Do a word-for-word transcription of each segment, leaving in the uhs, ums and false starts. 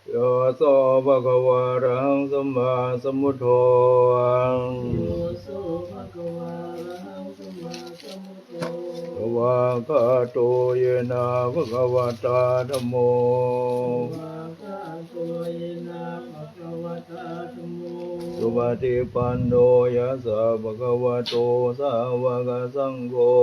Yo so bhagavā arahaṃ sammāsambuddho. Yo so bhagavā arahaṃ sammāsambuddho. Svākkhāto yena bhagavatā dhammo. Svākkhāto yena bhagavatā dhammo. Supaṭipanno yassa bhagavato sāvakasaṅgho.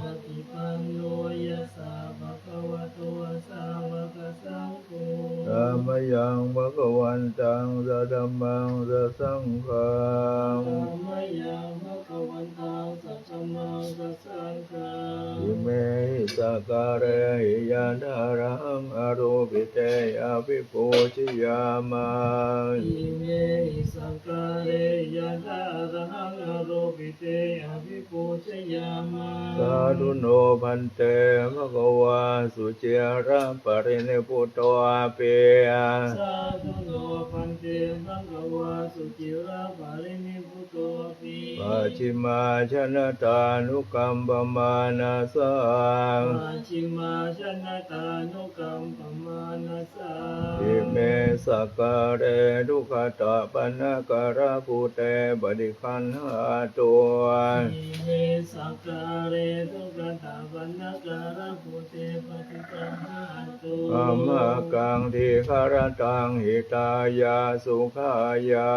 Supaṭipanno yassa bhagavato sāvakasaṅgho. Sāmayaṃ bhagavantaṃ sadhammaṃ sasaṅghaṃ. Sāmayaṃ bhagavantaṃ sadhammaṃ sasaṅghaṃ. Imehi sakkārehi yathārahaṃ āropite abhipūjayāma. Imehi sakkārehi yathārahaṃ āropite abhipūjayāma. Sādhu no bhante bhagavā suciraparinibbutopi. Sādhu no bhante bhagavā suciraparinibbutopi. Pacchimā janatānukampamānasā. Pacchimā janatānukampamānasā. Ime sakkāre duggatapaṇṇākārabhūte paṭiggaṇhātu. Ime sakkāre duggatapaṇṇākārabhūte paṭiggaṇhātu. Amhākaṃ dīgharattaṃ hitāya sukhāya.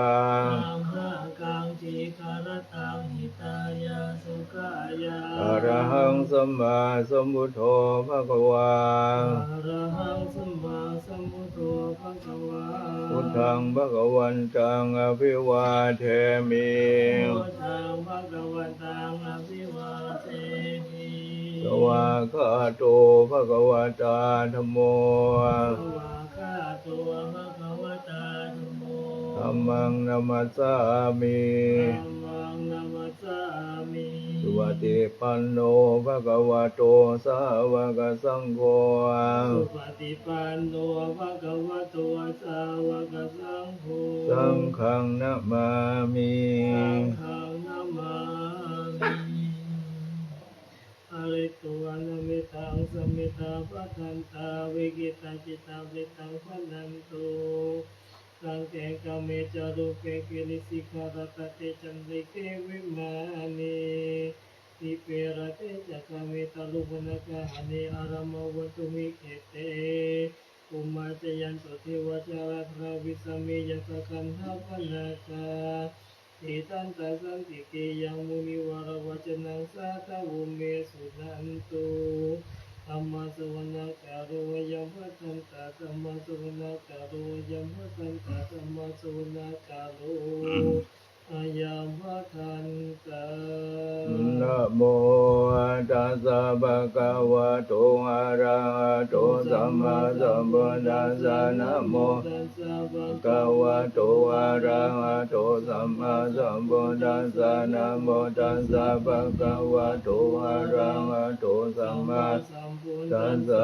Amhākaṃ dīgharattaṃ hitāya sukhāya. Arahaṃ sammāsambuddho bhagavā. Arahaṃ sammāsambuddho bhagavā. Buddhaṃ bhagavantaṃ abhivādemi. Buddhaṃ bhagavantaṃ abhivādemi. Svākkhāto bhagavatā dhammo. Svākkhāto bhagavatā dhammo. Dhammaṃ namassāmi. Dhammaṃ namassāmi. Supaṭipanno bhagavato sāvakasaṅgho. Supaṭipanno bhagavato sāvakasaṅgho. Saṅghaṃ namāmi. Saṅghaṃ namāmi. Pharitvāna mettaṃ samettā bhadantā, sucittā sukhī attānaṃ pazikkhantā. Saṅghe kāme ca rūpe girisikharataṭe cantalikkhe vimāne, dīpe raṭṭhe ca gāme taruvanagahane āramathaddhayakkhe, bhummā cāyantu devā jalathalavisame yakkhagandhabbanāgā, tiṭṭhantā santike yaṃ munivaravacanaṃ sādhavo me suṇantu. Dhammassavanakālo ayambhadantā. Dhammassavanakālo ayambhadantā. Dhammassavanakālo ayambhadantā. Namo tassa bhagavato arahato sammāsambuddhassa. Namo tassa bhagavato arahato sammāsambuddhassa. Namo tassa bhagavato arahato sammāsambuddhassa.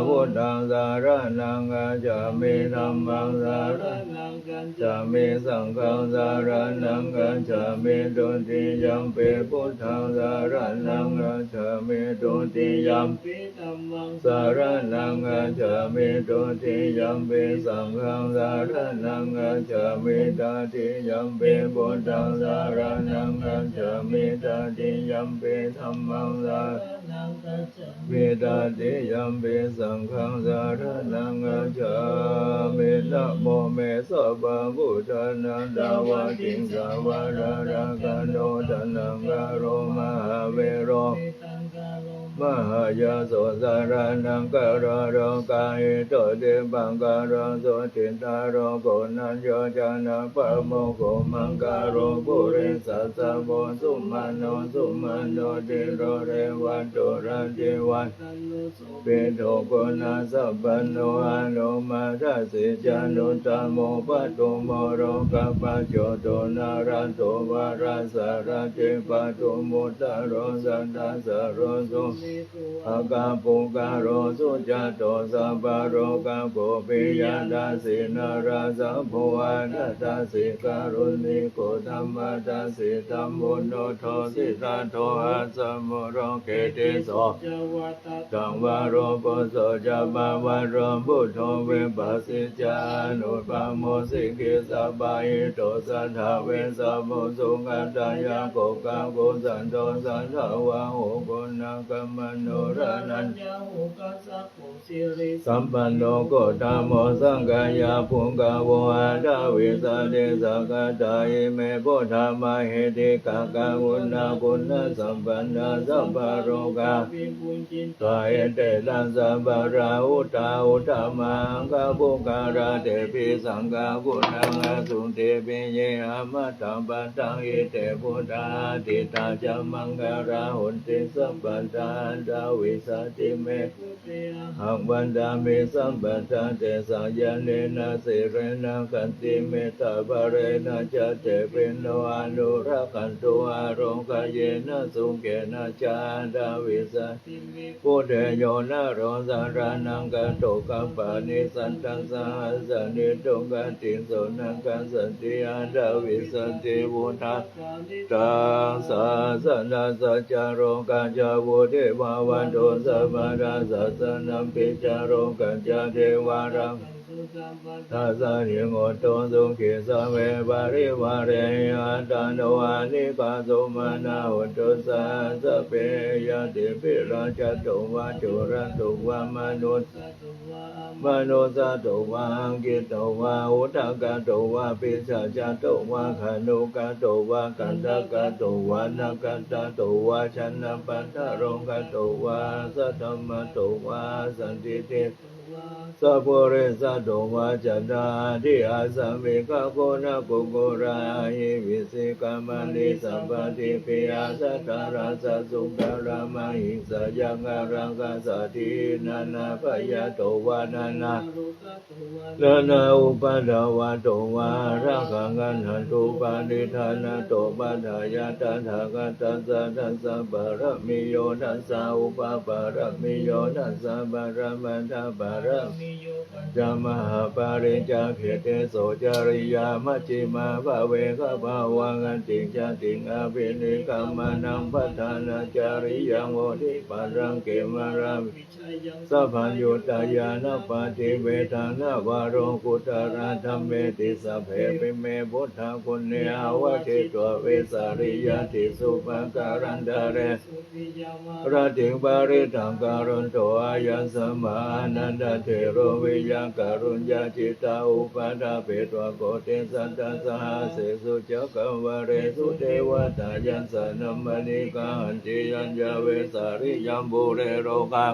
Buddhaṃ saraṇaṃ gacchāmi. Dhammaṃ saraṇaṃ gacchāmi. Saṅghaṃ saraṇaṃ gacchāmi. Dutiyampi buddhaṃ saraṇaṃ gacchāmi. Dutiyampi dhammaṃ saraṇaṃ gacchāmi. Dutiyampi saṅghaṃ saraṇaṃ gacchāmi. Tatiyampi buddhaṃ saraṇaṃ gacchāmi. Tatiyampi dhammaṃ saraṇaṃ gacchāmi. Tatiyampi saṅghaṃ saraṇaṃ gacchāmi. Namo me sabbabuddhānaṃ tavattiṃsā vārāhakālo taṇhaṅkaro mahāvīro mahāyaso saraṇaṅkaro lokahito dīpaṅkaro juṭiṭṭhāro koṇḍañño janapāmokkho maṅgalo purisassa bhū sumano sumano dhīro revato rativaḍḍhano sobhito guṇasampanno anomadassī januttamo padumo lokapajjoto nārado varasārathī pādumu taro satthassaro so Mahāpuggalo sujāto sabbalokaggo piyadassī narāsabho atthadassī kāruṇiko taṃvadassī dhammo nuddho siddhattho asammūḷho khitiso ca vatattha varoppo so ca pavattho buddho vipassi ca anupapo sikhī sabbahito sattha vessabhū sugatayā kokkakū santo satthavāho koṇāgamano rājañāṇu dasako sirisampanno gottamo sakyapuṅgavo aṭṭhavīsati sakatā ime buddhamahesī kāgā guṇaguṇasampannā sabbalokā vibhujjhā ete tassāparahuttā uttamaṃ aṅgapuggalā tepi saṅghaguṇaṃ āsuṃ tepi ye amatapattā ite buddhā atītā ca maṅgalā honti sabbadā aṭṭhavīsati me buddhe ahaṃ vandāmi sabbadā tesaññāṇena sīlena khantimettābalena ca tepino anurakkhantu ārogyena sukhena ca aṭṭhavīsa buddhe yo naro saraṇaṃ gato kappānesaṃ dassāmi duggatiṃ so na kassati aṭṭhavīsati buddhapālitaṃ sāsanaṃ saccārogā ca vuḍḍhī bhavantu sabbadā sāsanampi ca rogā ca devā rakkhantu sabbadā saddhiṃ hotu sukhī sabbe parivārehi attāno anīghā sumanā hontu saha sabbehi ñātibhi rājato vā corato vā manussato vā amanussato vā aggito vā udakato vā pisācato vā khāṇukato vā kaṇṭakato vā nakkhattato vā janapadarogato vā asaddhammato vā asandiṭṭhito vā asappurisato vā caṇḍahatthi assamigagoṇakukkuraahivī Sikkhāmali sabbadhi piyācattarassa sukarā mahiṃsa yakkharakkhasādīhi nānābhayato vā nānārogato vā nānāupaddavato vā ārakkhaṃ gaṇhantu. Pariṭṭhānato paṭṭhāya tathāgatassa dasa pāramiyo dasa upapāramiyo dasa paramattha pāramiyo pañca mahāpariccāge teso cariyā majjhimā pavekabhavā gatiṃ jātiṃ abhinikkhamanaṃ padhānacariyaṃ bodhipallaṅke māravijayaṃ sabbaññutañāṇappaṭivedhaṃ navalokuttaradhammeti sabbepime buddhaguṇe āvajjitvā vesāliyā tīsu pākārantaresu ratiṃ parittaṃ karonto āyasmā ānandatthero viya kāruññacittaṃ upaṭṭhapetvā koṭisatasahassesu cakkavāḷesu devatā yassāṇam paṇītaṃ āgañchuṃ yañca vesāliyaṃ pure rogā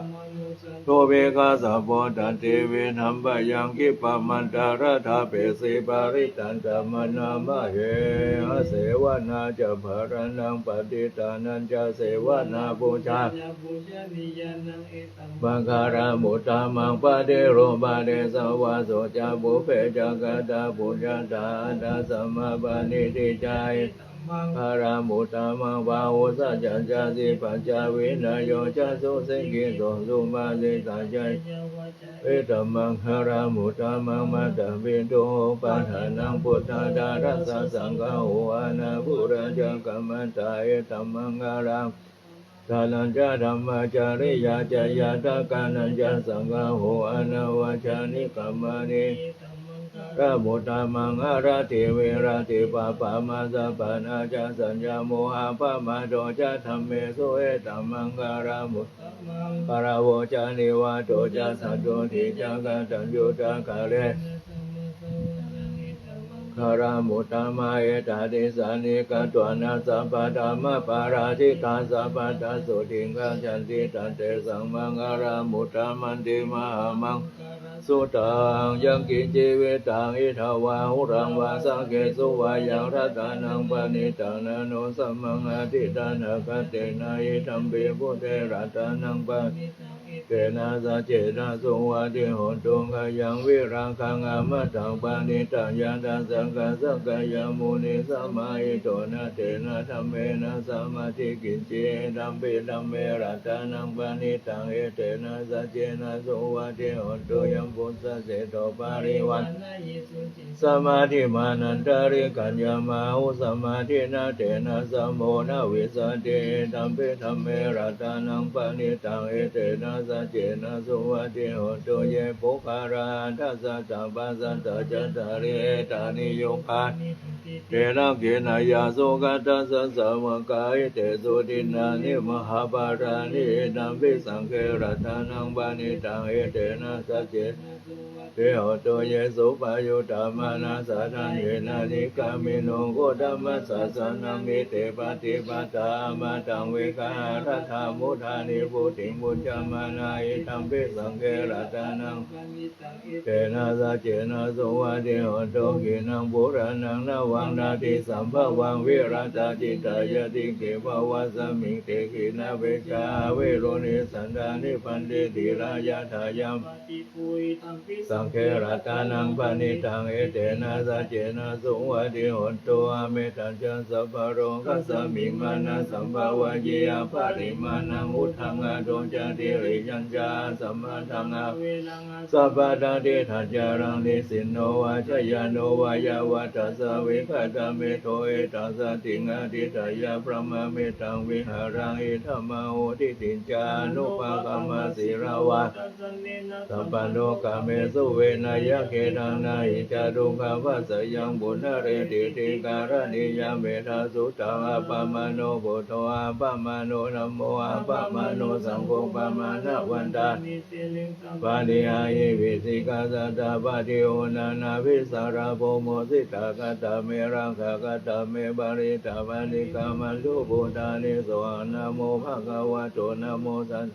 to vigassako tadevitaṃ bhayaṃ khippamantaradhāpesi parittaṃ taṃ bhaṇāma he. Asevanā ca bālānaṃ paṇḍitānañca sevanā pūjā maṅgalamuttamaṃ paṭirūpadesavāso ca pubbe ca katapuññatā attasammāpaṇidhi ca maṅgalamuttamaṃ bāhusaccañca sippañca vinayo ca susikkhito subhāsitā ca etammaṅgalamuttamaṃ mātāpitu upaṭṭhānaṃ puttadārassa saṅgaho anākulā ca kammantā etammaṅgalamuttamaṃ. Dānañca dhammacariyā ca ñātakānañca saṅgaho anavajjāni kammāni etammaṅgalamuttamaṃ. Āratī viratī pāpā majjapānā ca saññamo appamādo ca dhammesu etammaṅgalamuttamaṃ. Gāravo ca nivāto ca santuṭṭhī ca kataññutā kālena maṅgalamuttamaṃ. Etādisāni katvāna sabbatthamaparājitā sabbattha sotthiṃ gacchanti tantesaṃ maṅgalamuttamanti. Mahāmaṅgala sutaṃ. Yaṅkiñci vittaṃ idha vā huraṃ vā saggesu vā yaṃ ratanaṃ paṇītaṃ na no samaṃ atthi tathāgatena idampi buddhe ratanaṃ paṇītaṃ tena saccena suvatthi hotu. Khayaṃ virāgaṃ amataṃ paṇītaṃ yadajjhagā sakyamunī samāhito, na tena dhammena samatthi kiñci, idampi dhamme ratanaṃ paṇītaṃ, etena saccena suvatthi hotu. Yambuddhaseṭṭho parivaṇṇayī suciṃ, samādhimānantarikaññamāhu, samādhinā tena samo na vijjati, idampi dhamme ratanaṃ paṇītaṃ, etena saccena suvatthi hotu. Ye puggalā aṭṭha sataṃ pasaṭṭhā, cattāri etāni yugāni dakkhiṇeyyā sugatassa sāvakā, etesu dinnāni mahapphalāni, idampi saṅghe ratanaṃ paṇītaṃ, etena saccena suvatthi hotu. Ye suppayuttā manasā daḷhena, nikkāmino gotamasāsanamhi, te pattipattā amataṃ vigayha, laddhā mudhā nibbutiṃ bhuñjamānā, idampi saṅghe ratanaṃ paṇītaṃ, etena saccena suvatthi hotu. Khīṇaṃ purāṇaṃ navaṃ natthi sambhavaṃ, virattacittāyatike bhavasmiṃ, te khīṇabījā aviruḷhichandā, nibbanti dhīrā yathāyampadīpo, idampi saṅghe ratanaṃ paṇītaṃ, etena saccena suvatthi hotu. Amettañca sabbalokasmiṃ mānasaṃ bhāvaye aparimāṇaṃ, uddhaṃ adho ca tiriyañca asambādhaṃ averaṃ asapattaṃ. Tiṭṭhañcaraṃ nisinno vā sayāno vā yāvatassa vigatamiddho, etaṃ satiṃ adhiṭṭheyya brahmametaṃ vihāraṃ idhamāhu. Diṭṭhiñca anupagamma sīlavā dassanena sampanno, kāmesu vineyya gedhaṃ, na hi jātu gabbhaseyyaṃ punaretīti. Karaṇīyam ettha suttaṃ. Appamāṇo buddho, appamāṇo dhammo, appamāṇo saṅgho, pamāṇavantāni siriṃsapāni, ahi vicchikā satapadī uṇṇānābhī sarabū mūsikā. Katā me rakkhā, katā me parittā, paṭikkamantu bhūtāni. Sohaṃ namo bhagavato, namo sattannaṃ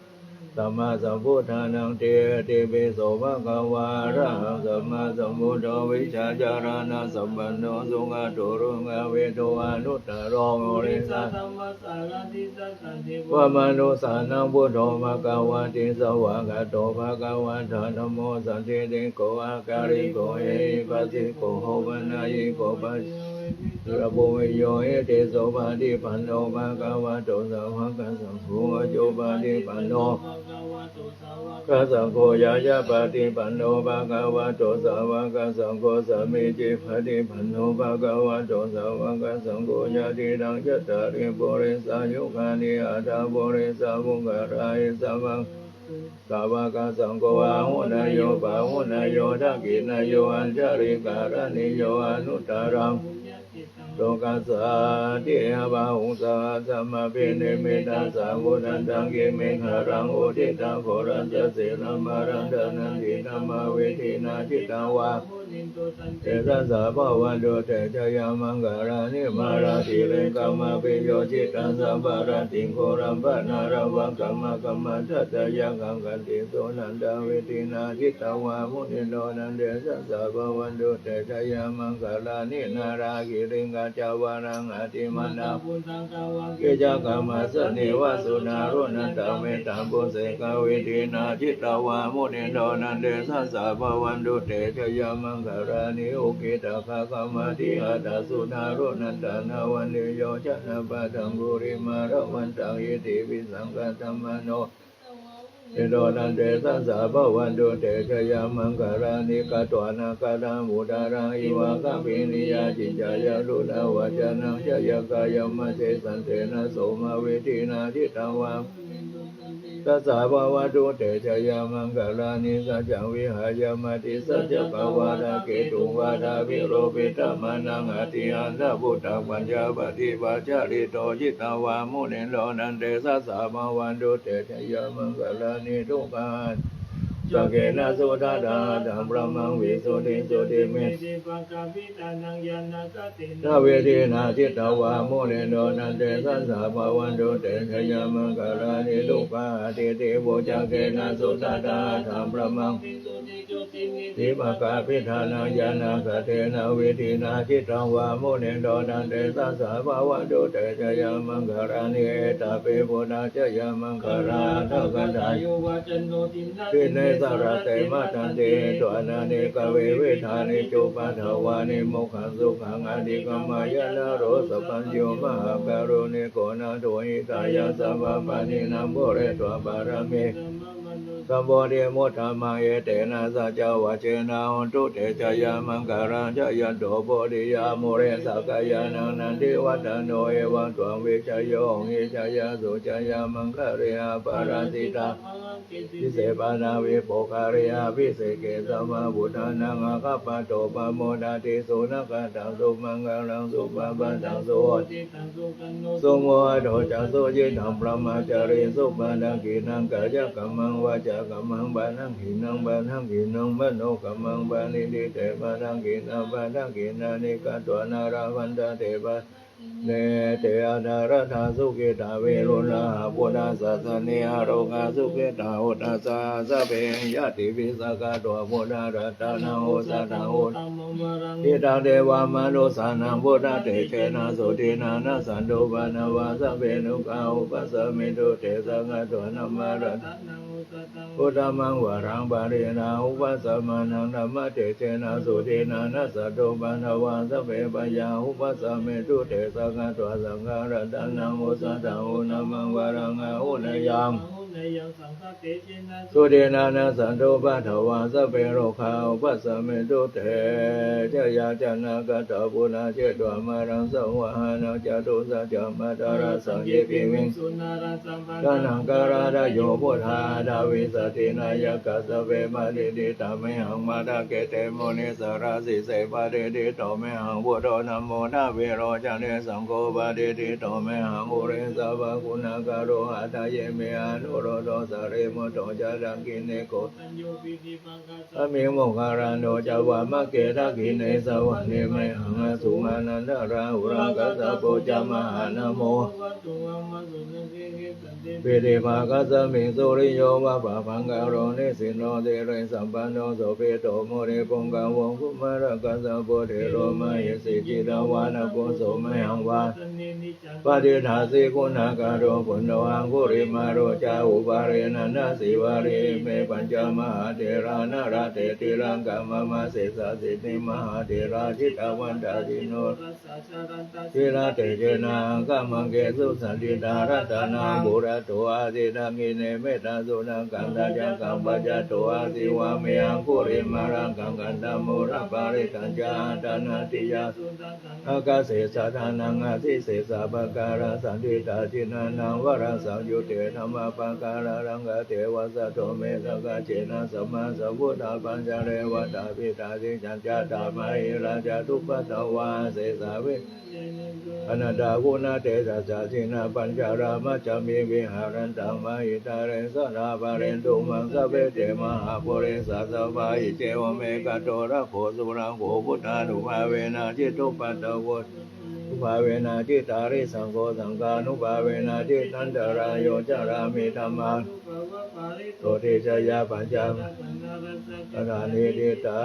sammāsambuddhānaṃ. Ti iti pi so bhagavā arahaṃ sammāsambuddho vijjācaraṇasampanno sugato lokavidū anuttaro purisadammasārathi satthā devamanussānaṃ buddho bhagavāti. Svākkhāto bhagavatā dhammo sandiṭṭhiko akāliko ehipassiko opanayiko paccayo vegghino vippasito vippaveyyo etisupaṭipanno bhagavato sāvakasaṅgho, ujuppaṭipanno bhagavato sāvakasaṅgho, ñāyapaṭipanno bhagavato sāvakasaṅgho, sāmīcipaṭipanno bhagavato sāvakasaṅgho, yadidaṃ cattāri purisayugāni aṭṭha purisapuggalā, esa bhagavato sāvakasaṅgho, āhuneyyo pāhuneyyo dakkhiṇeyyo añjalikaraṇīyo anuttaraṃ puññakkhettaṃ lokassāti. Bāhuṃ sahassamabhinimmitasāvudhantaṃ girimekhalaṃ uditaghorasasenamāraṃ dānādidhammavidhinā jitavā munindo tantejasā bhavatu te jayamaṅgalāni. Mārātirekamabhiyujjhitasabbarattiṃ ghorampanāḷavakamakkhamathaddhayakkhaṃ khantīsudantavidhinā jitavā munindo tantejasā bhavatu te jayamaṅgalāni. Nāḷāgiriṃ gajavaraṃ atimattabhūtaṃ dāvaggicakkamasanīva sudāruṇantaṃ mettambusekavidhinā jitavā munindo tantejasā bhavatu te jayamaṅgalāni. Ukkhittakhaggam atihatthasudāruṇantaṃ dhāvantiyojanapathaṅgulimālavantaṃ iddhībhisaṅkhatamano munindo tantejasā bhavatu te jayamaṅgalāni. Katvāna kaṭṭhamudaraṃ iva gabbhinīyā ciñcāya duṭṭhavacanaṃ janakāyamajjhe santena somavidhinā jitavā munindo tantejasā bhavatu te jayamaṅgalāni. Saccaṃ vihāya matisaccakavādaketuṃ vādābhiropitamanaṃ atiandhabhūtaṃ paññāpadīpajalito jitavā munindo tantejasā bhavatu te jayamaṅgalāni. Duggāhadiṭṭhibhujagāyo Cakkena sotadāhatthaṃ brahmaṃ visuddhijutimiddhibakābhidhānaṃ ñāṇāgadena vidhinā jitavā munindo taṃ tejasā bhavatu te jayamaṅgalāni. Duggāhadiṭṭhibhujagena sudaṭṭhahatthaṃ brahmaṃ visuddhijutimiddhibakābhidhānaṃ ñāṇāgadena vidhinā jitavā munindo taṃ tejasā bhavatu te jayamaṅgalāni. Etāpi buddhajayamaṅgalaaṭṭhagāthā yo vācano dinadine sarate matandī hitvānanekavividhāni cupaddavāni mokkhaṃ sukhaṃ adhigameyya naro sapañño. Mahākāruṇiko nātho hitāya sabbapāṇinaṃ pūretvā pāramī sambodhimuttamaṃ etena saccavajjena hotu te jayamaṅgalaṃ. Jayanto bodhiyā mūle sakyānaṃ nandivaḍḍhano evaṃ tvaṃ vijayo hohi jayassu jayamaṅgale. Aparājitapallaṅke sīse paṭhavipokkhare abhiseke sabbabuddhānaṃ aggappatto pamodati. Sunakkhattaṃ sumaṅgalaṃ supabhātaṃ suhuṭṭhitaṃ sukhaṇo sumuhutto ca suyiṭṭhaṃ brahmacārisu padakkhiṇaṃ kāyakammaṃ vācākammaṃ padakkhiṇaṃ padakkhiṇaṃ manokammaṃ paṇidhī te padakkhiṇā padakkhiṇāni katvāna labhantatthe padakkhiṇe. Te atthaladdhā sukhitā viruḷhā buddhasāsane arogā sukhitā hotha saha sabbehi ñātibhi. Sakkatvā buddharatanaṃ osathaṃ uttamaṃ varaṃ hitaṃ devamanussānaṃ buddhatejena sotthinā nassantupaddavā sabbe dukkhā vūpasamentu te. Sakkatvā dhammaratanaṃ osathaṃ uttamaṃ varaṃ pariḷāhūpasamanaṃ dhammatejena sotthinā nassantupaddavā sabbe bhayā vūpasamentu te. Sakkatvā saṅgharatanaṃ osathaṃ uttamaṃ varaṃ āhuneyyaṃ sotthinā nassantupaddavā sabbe rogā vūpasamentu te. Jayāsanāgatā buddhā jetvā māraṃ savāhanaṃ catusaccāmatarasaṃ ye piviṃsu narāsabhā taṇhaṅkarādayo buddhā aṭṭhavīsati nāyakā sabbe patiṭṭhitā mayhaṃ matthake te munissarā. Sīse patiṭṭhito mayhaṃ buddho dhammo dvilocane saṅgho patiṭṭhito mayhaṃ ure sabbaguṇākaro. Hadaye me anuruddho sārīputto ca dakkhiṇe koṇḍañño piṭṭhibhāgasmiṃ moggallāno ca vāmake. Dakkhiṇe savane mayhaṃ āsuṃ ānandarāhulā kassapo ca mahānāmo piṭṭhibhāgasmiṃ suriyova pabhaṅkaro nisinno sirisampanno sobhito munipuṅgavo. Kumārakassapo thero mahesī cittavādako so mayhaṃ vadane niccaṃ patiṭṭhāsi guṇākaro. Puṇṇo aṅgulimālo ca upālī nandasīvalī ime pañca mahātherā nalāṭe tilakā mama. Sesāsīti mahātherā jitavantā jinorasā jalantā sīlatejena aṅgamaṅgesu saṇṭhitā. Ratanaṃ purato āsi dakkhiṇe mettasuttakaṃ dhajaggaṃ pacchato āsi vāme aṅgulimālakaṃ. Khandhamoraparittañca āṭānāṭiyasuttakaṃ ākāse chadanaṃ āsi sesā pākārasaṇṭhitā. Jinā nānāvarasaṃyutte dhammapākāralaṅkate vasato me sakiccena sammāsambuddhapañjare. Vātapittādisañjātā bāhirajjhattupaddavā asesā vinayaṃ yantu anantaguṇatejasā. Jinapañjaramajjhamhi viharantaṃ mahītale sadā pālentu maṃ sabbe te mahāpurisāsabhā. Iccevamekanto rakkho surakkho buddhānubhāvena jitupaddavo dhammanubhāvena jitārisaṅgho saṅghānubhāvena jitantarāyo carāmi dhammānubhāvapālito tejayābhajaparamā. Atthāni diṭṭhā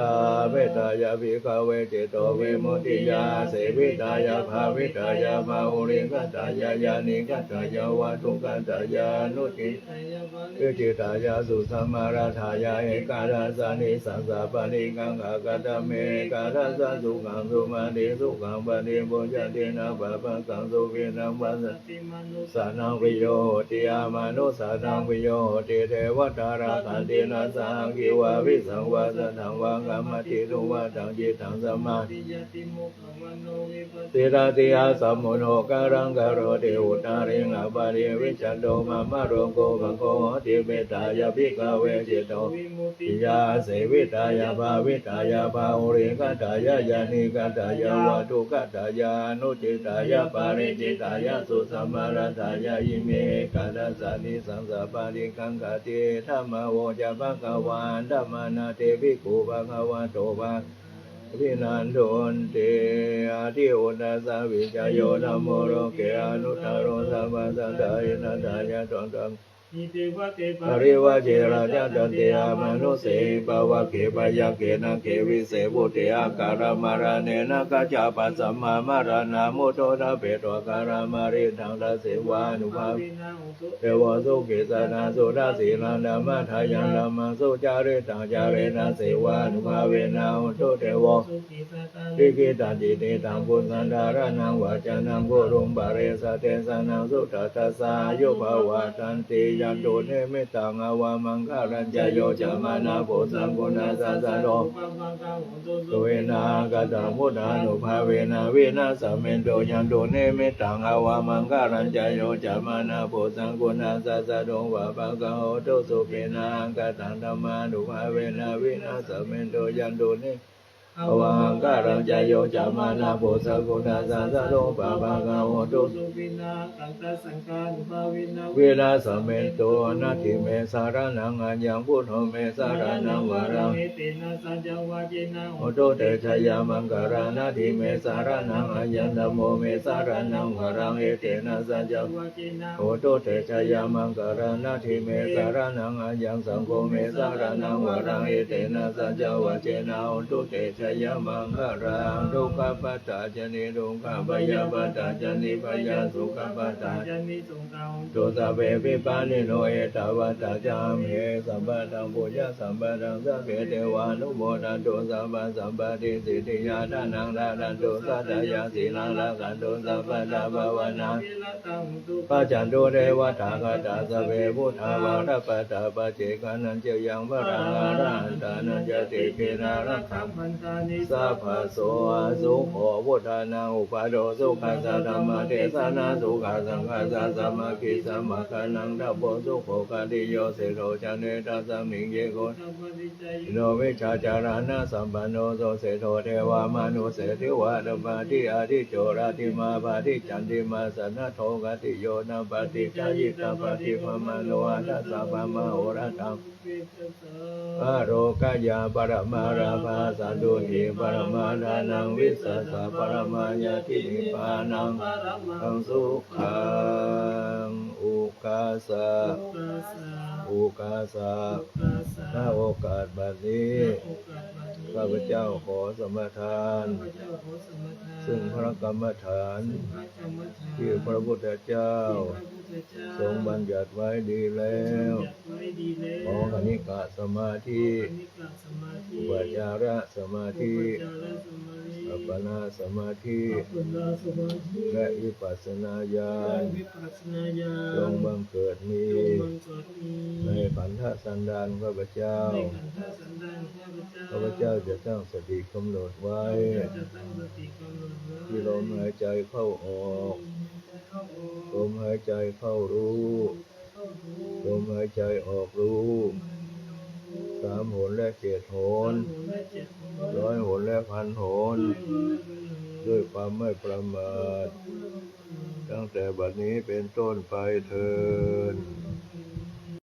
mettāya bhikkhave cetovimuttiyā āsevitāya bhāvitāya bahulīkatāya yānīkatāya vatthukatāya anuṭṭhitāya paricitāya susamāraddhāya ekādasānisaṃsā paṭiggaṇhā. Katame ekādasa? Sukhaṃ supati, sukhaṃ paṭibujjhati, na pāpakaṃ supinaṃ passati, manussānaṃ piyo hoti, amanussānaṃ piyo hoti, devatā rakkhanti, nāssāhaṃ kiṃ vā visaṃ vā satthaṃ vā kamati, tuvaṭaṃ cittaṃ samādhiyati, mukhavaṇṇo vippasīdati, asammūḷho kālaṃ karoti, uttariṃ appaṭivijjhanto brahmalokūpago hoti. Mettāya bhikkhave cetovimuttiyā āsevitāya bhāvitāya bahulīkatāya yānīkatāya vatthukatāya anu Ṭhittāya paricitāya susamāraddhāya imehi katthasañcitaṃ sabbadhi kaṅkhati. Dhammavū ca bhagavā. Dhammānanti bhikkhū bhagavato bhāsitaṃ abhinandunti. Atthi uttassa vijayo dhammo loke anuttaro sabbasattahitatthāya taṃ parivajje rājadaṇḍe amanussehi pāvake byagghe nāge vise bhūte akālamaraṇena kaccappa sammāraṇā mutto ṭhapetvā kālamāritaṃ. Tasseva ānubhāvena hotu devo sukhī sadā suddhasīlā dhammatthayaṃ dhammaṃ sucaritaṃ carena seva ānubhāvena hotu devo sukhī sadā likkhitaṃ cintitaṃ pūsaṃ dhāraṇaṃ vācanaṃ guruṃ pāre saddesanaṃ suttattassa āyuvaḍḍhanti. Yandunnimittaṃ avamaṅgalañca yo cāmanāpo sakuṇassa saddo pāpaggaho dussupinaṃ akantaṃ buddhānubhāvena vināsamentu. Yandunnimittaṃ avamaṅgalañca yo cāmanāpo sakuṇassa saddo pāpaggaho dussupinaṃ akantaṃ dhammānubhāvena vināsamentu. Yandunnimittaṃ avamaṅgalañca yo cāmanāpo sakuṇassa saddo pāpaggaho dussupinaṃ akantaṃ saṅghānubhāvena vināsamentu. Natthi me saraṇaṃ aññaṃ buddho me saraṇaṃ varaṃ etena saccavajjena hotu te jayamaṅgalaṃ. Natthi me saraṇaṃ aññaṃ dhammo me saraṇaṃ varaṃ etena saccavajjena hotu te jayamaṅgalaṃ. Natthi me saraṇaṃ aññaṃ saṅgho me saraṇaṃ varaṃ etena saccavajjena hotu te jayamaṅgalaṃ. Dukkhappattā ca niddukkhā bhayappattā ca nibbhayā sokappattā ca nissokā hontu sabbepi pāṇino. Ettāvatā ca amhehi sambhataṃ puññasampadaṃ sabbe devānumodantu sabbasampattisiddhiyā. Dānaṃ dadantu saddhāya sīlaṃ rakkhantu sabbadā bhāvanābhiratā hontu gacchantu devatāgatā. Sabbe buddhā balappattā paccekānañca yaṃ balaṃ arahantānañca tejena rakkhaṃ bandhāmi sabbaso. Sukho buddhānaṃ uppādo sukhā saddhammadesanā sukhā saṅghassa sāmaggī samaggānaṃ tapo sukho. Khatti yo seṭṭho janetasmiṃ ye kho no vijjācaraṇasampanno so seṭṭho devamānuse divaṭṭhapati. Ādicco rattimābhāti candimā sannaddho khatti yo tappati jhāyī tappati brahmano athasa brahmā horattaṃ arogayā paramā lābhā santuṭṭhī paramā dhanaṃ vissāsaṃ paramā ñāti nibbānaṃ paramaṃ sukhaṃ. Ukāsa ukāsa ณ โอกาสบัดนี้ ข้าพเจ้าขอสมาทาน ซึ่งพระกรรมฐาน ที่พระพุทธเจ้า ทรงบัญญัติไว้ดีแล้ว ขอขณิกะสมาธิ อุปจารสมาธิ อัปปนาสมาธิ และวิปัสสนาญาณ จงบังเกิดมี ในขันธสันดานข้าพเจ้า ข้าพเจ้าจะตั้งสติกำหนดไว้ ที่ลมหายใจเข้าออก ลมหายใจเข้ารู้ ลมหายใจออกรู้ สามหนและเจ็ดหน ร้อยหนและพันหน ด้วยความไม่ประมาท ตั้งแต่บัดนี้เป็นต้นไปเทอญ